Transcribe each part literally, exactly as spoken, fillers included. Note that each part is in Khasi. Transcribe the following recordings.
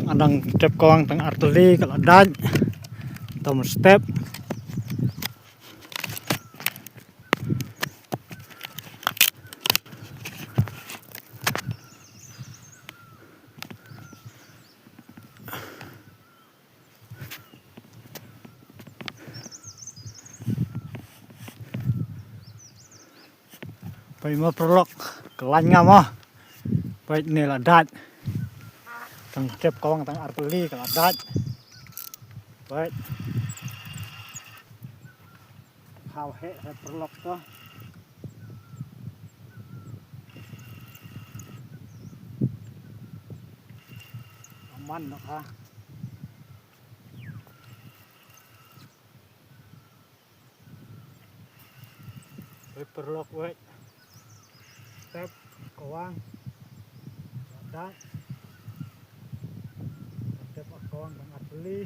Nga dang tep kawang tang artylli ka la dait. Tang step. Peit mo paralok, ka lain nga mo. Peit ne la dait. Tang tep kawang tang artylli ka la dait. Peit. Haw heh heh paralok to. Aman noh ha. Peit paralok, peit. Tep kawang. Dait. Tep kawang tang artylli.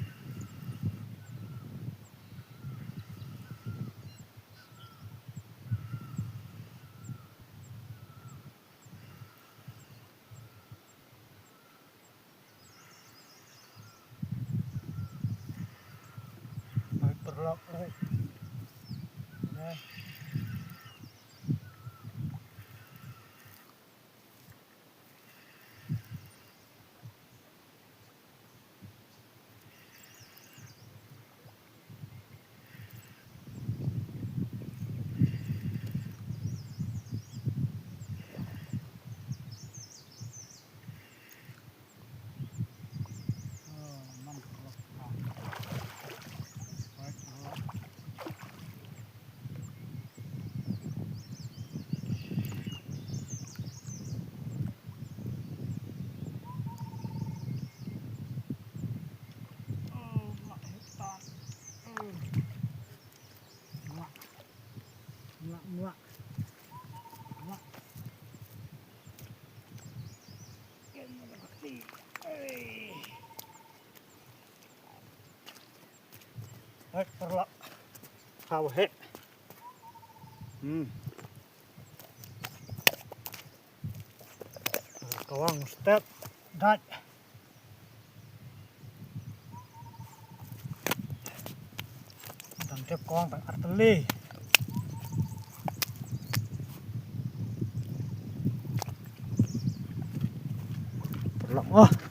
Peit paralok, peit. Neh. Hei, paralok. Haw heh. Hmm. Kawang step. Dait. Dang tep kawang tang artylli. Paralok, oh.